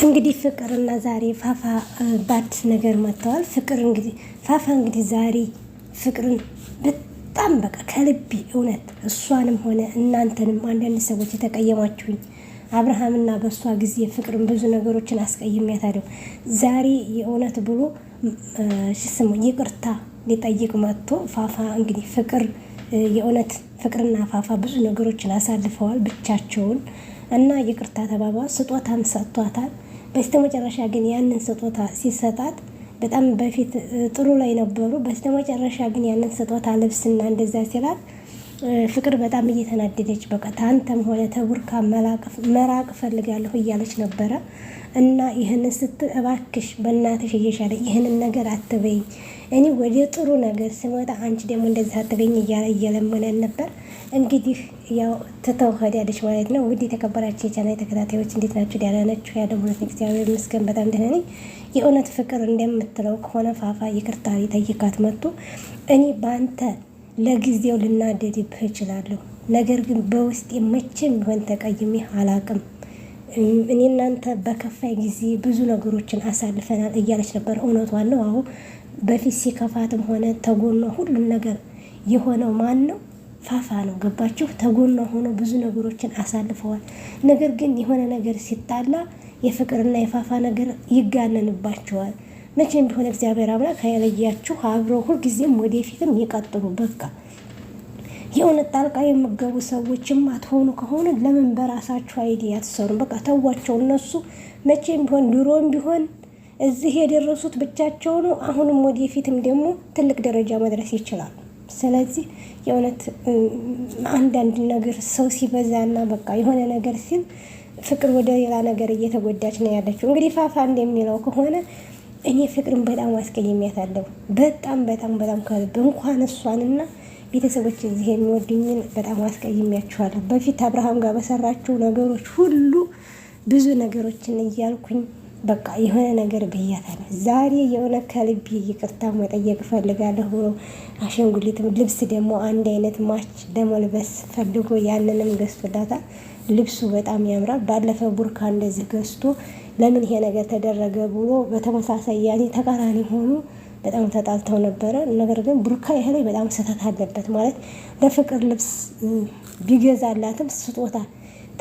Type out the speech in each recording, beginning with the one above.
እንግዲህ ፍቅርና ዛሬ ፋፋ በአዲስ ነገር መጥተዋል። ፍቅር እንግዲህ ፋፋ እንግዲህ ዛሬ ፍቅርን በጣም በቃ ከልቤ እውነት እሷንም ሆነ እናንተንም አንዳንድ ሰዎች የተቀየማችሁኝ አብርሃምና በእሷ ጊዜ ፍቅርን ብዙ ነገሮችን አስቀይሜያታለሁ። ዛሬ የእውነት ብሎ ስሙ ይቅርታ ሊጠይቅ መጥቶ ፋፋ እንግዲህ ፍቅር የእውነት ፍቅርና ፋፋ ብዙ ነገሮችን አሳልፈዋል ብቻቸውን እና ይቅርታ ተባባ ስጦታም ሰጥቷታል። በስተመጨረሻ ግን ያንን ስጦታ ሲሰጣት በጣም በፊት ጥሩ ላይ ነበሩ። በስተመጨረሻ ግን ያንን ስጦታ ልብስና እንደዛ ሲላት ፍቅር በጣም እየተናደደች በቃ ታንተም ሆነ ተቡርካ መራቅ እፈልጋለሁ እያለች ነበረ። እና ይህንን ስትል እባክሽ በእናትሽ እየሻለ ይህንን ነገር አትበይኝ፣ እኔ ወደ ጥሩ ነገር ስመጣ አንቺ ደግሞ እንደዚህ አትበይኝ እያለ እየለመነን ነበር። እንግዲህ ያው ትተው ሄዳለች ማለት ነው። ውድ የተከበራችሁ የቻናል ተከታታዮች እንዴት ናችሁ? ደህና ናችሁ? ያደሙለት እግዚአብሔር ይመስገን በጣም ደህና ነኝ። የእውነት ፍቅር እንደምትለው ከሆነ ፋፋ ይቅርታ ሊጠይቃት መጥቶ እኔ በአንተ ለጊዜው ልናደድብህ እችላለሁ፣ ነገር ግን በውስጤ መቼም ቢሆን ተቀይሜ አላቅም። እኔ እናንተ በከፋይ ጊዜ ብዙ ነገሮችን አሳልፈናል እያለች ነበር። እውነቷን ነው። አዎ በፊት ሲከፋትም ሆነ ተጎኗ ሁሉን ነገር የሆነው ማን ነው? ፋፋ ነው። ገባችሁ? ተጎኗ ሆኖ ብዙ ነገሮችን አሳልፈዋል። ነገር ግን የሆነ ነገር ሲጣላ የፍቅርና የፋፋ ነገር ይጋነንባቸዋል። መቼም ቢሆን እግዚአብሔር አምላክ አይለያችሁ፣ አብረው ሁልጊዜም ወደፊትም ይቀጥሉ። በቃ የእውነት ጣልቃ የምገቡ ሰዎችም አትሆኑ ከሆነ ለምን በራሳችሁ idea አትሰሩም? በቃ ተዋቸው። እነሱ መቼም ቢሆን ድሮም ቢሆን እዚህ የደረሱት ብቻቸው ነው። አሁንም ወደፊትም ደግሞ ትልቅ ደረጃ መድረስ ይችላሉ። ስለዚህ የእውነት አንዳንድ ነገር ሰው ሲበዛና በቃ የሆነ ነገር ሲል ፍቅር ወደ ሌላ ነገር እየተጎዳች ነው ያለችው። እንግዲህ ፋፋ እንደሚለው ከሆነ እኔ ፍቅርን በጣም አስቀይሜያታለሁ። በጣም በጣም በጣም ከልብ እንኳን እሷንና ቤተሰቦች እዚህ የሚወዱኝን በጣም አስቀይሜያችኋለሁ። በፊት አብርሃም ጋር በሰራችው ነገሮች ሁሉ ብዙ ነገሮችን እያልኩኝ በቃ የሆነ ነገር ብያታለሁ። ዛሬ የሆነ ከልቤ ይቅርታ መጠየቅ እፈልጋለሁ ብሎ አሸንጉሊትም ልብስ ደግሞ አንድ አይነት ማች ለመልበስ ፈልጎ ያንንም ገዝቶላታል። ልብሱ በጣም ያምራል። ባለፈ ቡርካ እንደዚህ ገዝቶ ለምን ይሄ ነገር ተደረገ ብሎ በተመሳሳይ ያኔ ተቃራኒ ሆኑ በጣም ተጣልተው ነበረ። ነገር ግን ቡርካ ይሄ ላይ በጣም ስህተት አለበት። ማለት ለፍቅር ልብስ ቢገዛላትም ስጦታ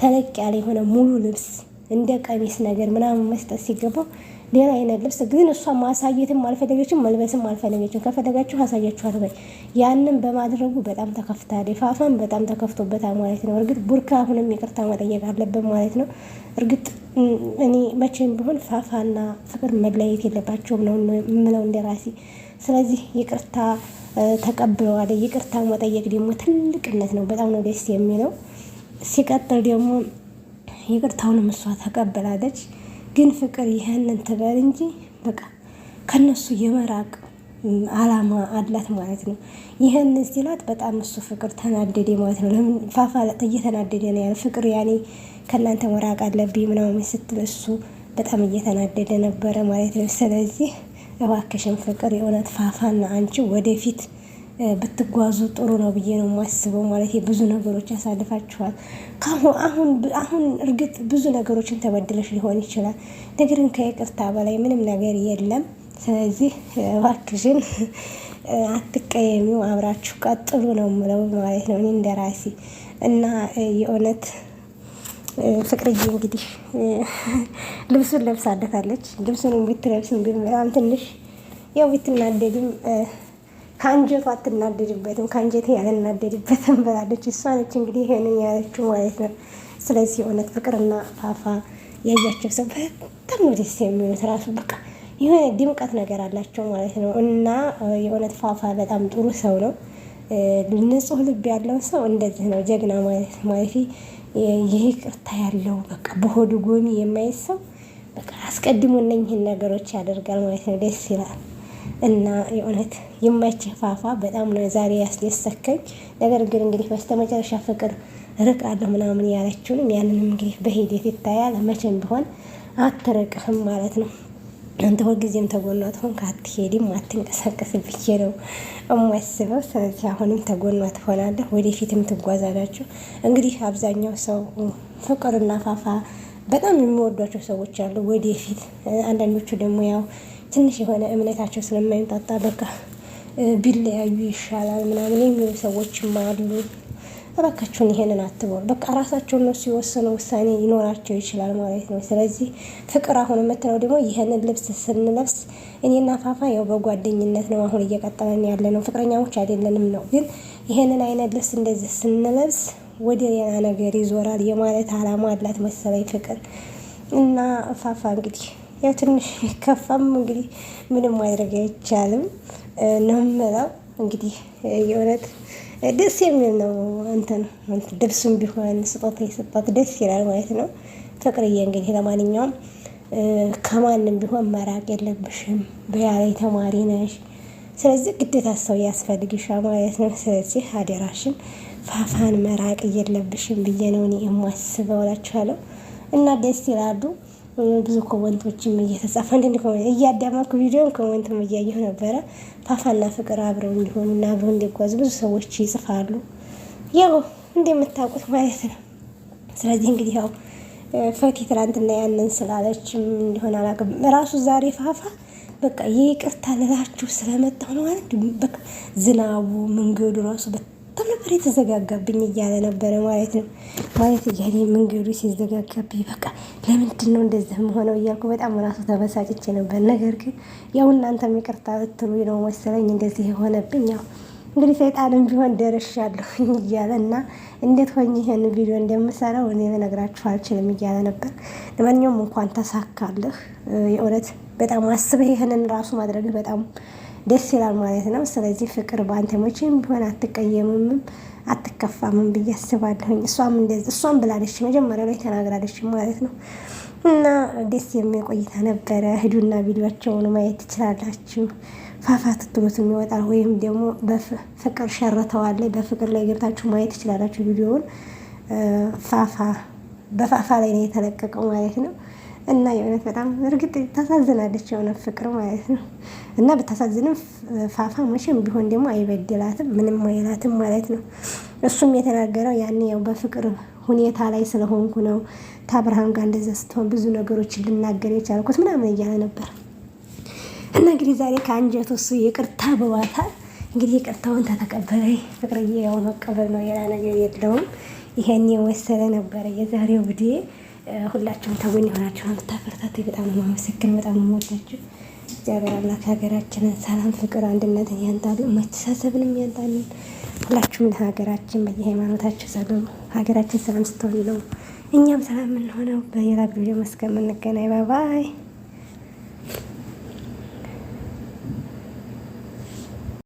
ተለቅ ያለ የሆነ ሙሉ ልብስ እንደ ቀሚስ ነገር ምናምን መስጠት ሲገባው ሌላ አይነት ልብስ ግን እሷ ማሳየትም አልፈለገችም፣ መልበስም አልፈለገችም። ከፈለጋችሁ አሳያችኋለሁ በይ። ያንን በማድረጉ በጣም ተከፍታለች። ፋፋም በጣም ተከፍቶበታል ማለት ነው። እርግጥ ቡርካ አሁንም ይቅርታ መጠየቅ አለብን ማለት ነው። እርግጥ እኔ መቼም ቢሆን ፋፋና ፍቅር መለየት የለባቸውም ነው የምለው እንደራሴ። ስለዚህ ይቅርታ ተቀብለዋል። ይቅርታ መጠየቅ ደግሞ ትልቅነት ነው። በጣም ነው ደስ የሚለው። ሲቀጥል ደግሞ ይቅርታውንም እሷ ተቀብላለች። ግን ፍቅር ይህንን ትበል እንጂ በቃ ከነሱ የመራቅ አላማ አላት ማለት ነው። ይህንን ሲላት በጣም እሱ ፍቅር ተናደደ ማለት ነው። ለምን ፋፋ እየተናደደ ነው ያለ ፍቅር ያኔ ከእናንተ መራቅ አለብኝ ምናምን ስትል እሱ በጣም እየተናደደ ነበረ ማለት ነው። ስለዚህ እባክሽን ፍቅር የእውነት ፋፋና አንቺ ወደፊት ብትጓዙ ጥሩ ነው ብዬ ነው የማስበው። ማለት ብዙ ነገሮች ያሳልፋችኋል። አሁን አሁን እርግጥ ብዙ ነገሮችን ተበድለሽ ሊሆን ይችላል። ነገር ግን ከይቅርታ በላይ ምንም ነገር የለም። ስለዚህ እባክሽን አትቀየሚው፣ አብራችሁ ቀጥሉ ነው የምለው ማለት ነው እኔ እንደራሴ እና የእውነት ፍቅርዬ እንግዲህ ልብሱን ለብሳለታለች። ልብሱን ብትለብስም ግን በጣም ትንሽ ያው ብትናደድም ከአንጀቷ አትናደድበትም፣ ከአንጀቴ ያልናደድበትም ብላለች። እሷ ነች እንግዲህ ይሄንን ያለችው ማለት ነው። ስለዚህ እውነት ፍቅርና ፋፋ ያያቸው ሰው በጣም ነው ደስ የሚሉት። ራሱ በቃ የሆነ ድምቀት ነገር አላቸው ማለት ነው። እና የእውነት ፋፋ በጣም ጥሩ ሰው ነው። ንጹሕ ልብ ያለው ሰው እንደዚህ ነው ጀግና ማለት ማለት ይቅርታ ያለው በቃ በሆዱ ጎሚ የማይሰው ሰው በቃ አስቀድሞ እነኝህን ነገሮች ያደርጋል ማለት ነው። ደስ ይላል። እና የእውነት የማይችህ ፋፋ በጣም ነው ዛሬ ያስደሰከኝ። ነገር ግን እንግዲህ በስተመጨረሻ ፍቅር ርቃለሁ ምናምን ያለችውንም ያንንም እንግዲህ በሂደት ይታያል። መቼም ቢሆን አትርቅህም ማለት ነው። አንተ ሁልጊዜም ተጎኗ ትሆን አትሄድም፣ አትንቀሳቀስ ብዬ ነው እማስበው። ስለዚህ አሁንም ተጎኗ ትሆናለህ፣ ወደፊትም ትጓዛላችሁ። እንግዲህ አብዛኛው ሰው ፍቅርና ፋፋ በጣም የሚወዷቸው ሰዎች አሉ ወደፊት። አንዳንዶቹ ደግሞ ያው ትንሽ የሆነ እምነታቸው ስለማይምጣጣ በቃ ቢለያዩ ይሻላል ምናምን የሚሉ ሰዎችም አሉ። እባካችሁን ይሄንን አትበሉ። በቃ ራሳቸው እነሱ የወሰነ ውሳኔ ይኖራቸው ይችላል ማለት ነው። ስለዚህ ፍቅር አሁን የምትለው ደግሞ ይህንን ልብስ ስንለብስ እኔና ፋፋ ያው በጓደኝነት ነው አሁን እየቀጠለን ያለ ነው፣ ፍቅረኛሞች አይደለንም ነው። ግን ይህንን አይነት ልብስ እንደዚህ ስንለብስ ወደ ሌላ ነገር ይዞራል የማለት አላማ አላት መሰለኝ ፍቅር እና ፋፋ እንግዲህ ያው ትንሽ ከፋም እንግዲህ ምንም ማድረግ አይቻልም ነው የምለው። እንግዲህ የእውነት ደስ የሚል ነው እንትን ልብሱም ቢሆን ስጦታ የሰጣት ደስ ይላል ማለት ነው። ፍቅርዬ እንግዲህ ለማንኛውም ከማንም ቢሆን መራቅ የለብሽም። በያላይ ተማሪ ነሽ። ስለዚህ ግዴታ ሰው ያስፈልግሻል ማለት ነው። ስለዚህ አደራሽን ፋፋን መራቅ የለብሽም ብዬ ነው እኔ የማስበው እላችኋለሁ። እና ደስ ይላሉ። ብዙ comment ኦችም እየተጻፈ አንዳንድ comment እያዳመጥኩ ቪዲዮን comment ም እያየሁ ነበረ። ፋፋና ፍቅር አብረው እንዲሆኑ እና አብረው እንዲጓዙ ብዙ ሰዎች ይጽፋሉ፣ ያው እንደምታውቁት ማለት ነው። ስለዚህ እንግዲህ ያው ፈቲ ትናንትና ያንን ስላለችም እንዲሆን አላውቅም። ራሱ ዛሬ ፋፋ በቃ ይቅርታ ልላችሁ ስለመጣሁ ነው ማለት በቃ ዝናቡ መንገዱ ራሱ በጣም ነበር የተዘጋጋብኝ እያለ ነበረ ማለት ነው። ማለት እያለ መንገዱ ሲዘጋጋብኝ በቃ ለምንድን ነው እንደዚህ መሆነው እያልኩ በጣም ራሱ ተበሳጭቼ ነበር። ነገር ግን ያው እናንተም ይቅርታ ብትሉ ነው መሰለኝ እንደዚህ የሆነብኝ። ያው እንግዲህ ሰይጣንም ቢሆን ደርሻለሁ እያለ እና እንዴት ሆኜ ይሄን ቪዲዮ እንደምሰራው እኔ ልነግራችሁ አልችልም እያለ ነበር። ለማንኛውም እንኳን ተሳካልህ። የእውነት በጣም አስበህ ይህንን ራሱ ማድረግህ በጣም ደስ ይላል ማለት ነው። ስለዚህ ፍቅር በአንተ መቼም ቢሆን አትቀየምምም አትከፋምም ብዬ አስባለሁኝ። እሷም እንደዚህ እሷም ብላለች መጀመሪያ ላይ ተናግራለች ማለት ነው። እና ደስ የሚል ቆይታ ነበረ። ሂዱና ቪዲዮቸውን ማየት ትችላላችሁ። ፋፋ ትትሉት ይወጣል ወይም ደግሞ በፍቅር ሸርተዋል በፍቅር ላይ ገብታችሁ ማየት ትችላላችሁ ቪዲዮውን። ፋፋ በፋፋ ላይ ነው የተለቀቀው ማለት ነው። እና የእውነት በጣም እርግጥ ታሳዝናለች፣ የሆነ ፍቅር ማለት ነው። እና ብታሳዝንም ፋፋ መቼም ቢሆን ደግሞ አይበድላትም፣ ምንም አይላትም ማለት ነው። እሱም የተናገረው ያኔ ያው በፍቅር ሁኔታ ላይ ስለሆንኩ ነው ታብርሃም ጋር እንደዛ ስትሆን ብዙ ነገሮችን ልናገር የቻልኩት ምናምን እያለ ነበር። እና እንግዲህ ዛሬ ከአንጀቱ እሱ ይቅርታ ብሏታል። እንግዲህ ይቅርታውን ተተቀበለ ፍቅርዬ፣ ያው መቀበል ነው፣ ሌላ ነገር የለውም። ይሄን የወሰለ ነበረ የዛሬው ቪዲዮ። ሁላችሁም ተጎን የሆናችሁ የምታበረታቱ በጣም ነው የማመሰግን፣ በጣም ነው የምወዳችሁ። እግዚአብሔር አምላክ ሀገራችንን ሰላም፣ ፍቅር፣ አንድነትን ያንጣልን፣ መተሳሰብንም ያንጣልን። ሁላችሁም ለሀገራችን በየሃይማኖታችሁ ጸልዩ። ሀገራችን ሰላም ስትሆን ነው እኛም ሰላም የምንሆነው። በሌላ ቪዲዮ እስከምንገናኝ bye bye።